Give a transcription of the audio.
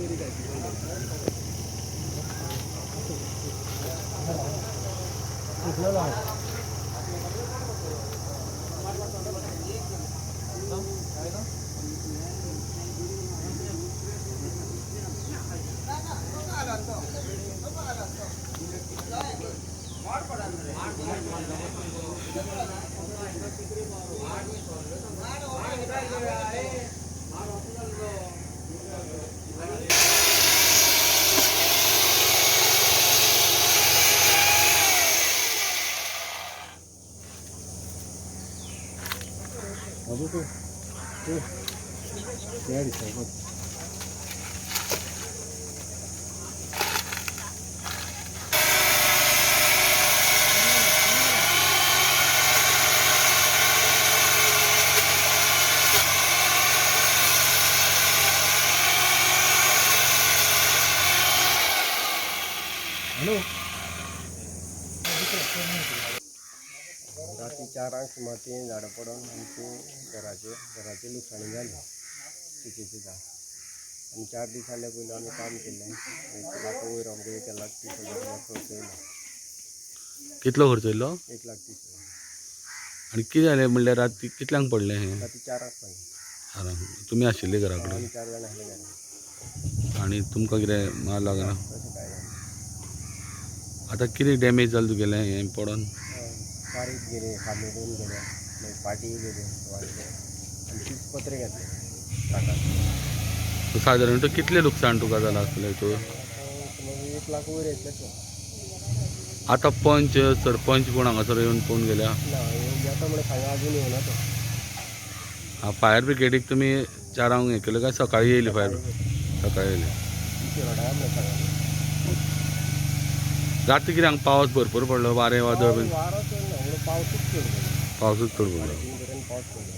Hello, राती 4 सुमार ती झाडां पडून आमची घराची लुकसाणी जाली, चिचेचें झाड. आनी 4 दीस जाले पयलीं आमी काम केल्लें, 1 लाख वयर आमकां 1,30,000 रुपया खर्च येयलो. कितलो खर्च येयलो? 1,30,000. आनी कितें जालें म्हणल्यार राती कितल्यांक पडलें हें? राती 4 पडलें. 4. तुमी आशिल्ले घरा कडेन? आमी 4 जाणां आसले घरा. आनी तुमकां कितें मार लागना? तशें कांय ना. आतां कितें डॅमेज जालें तुगेलें हें पडोन? बारीक गेली, खांबे दोन गेले, मागीर पाटी गेली वाडले आनी 30 पत्रे घेतले ट्रकान. सादारण तो कितलें लुकसाण तुका जालां आसतलें हितून? समज 1 लाख वयर येतलें तो. आतां पंच सरपंच कोण हांगासर येवन पळोवन गेल्या? ना, येता म्हणून सांगा, अजून येवना तो. आं, फायर ब्रिगेडीक तुमी 4 हें केलें काय सकाळीं येयली फायर? सकाळीं येयली. शिरोडा म्हणून सांगा. राती कितें हांगा पावस भरपूर पडलो, वारें वादळ बीन? वारो चड ना, म्हणून पावसूच चड पडलो. पावसूच चड पडलो. 3:30 पर्यंत पावस पडलो.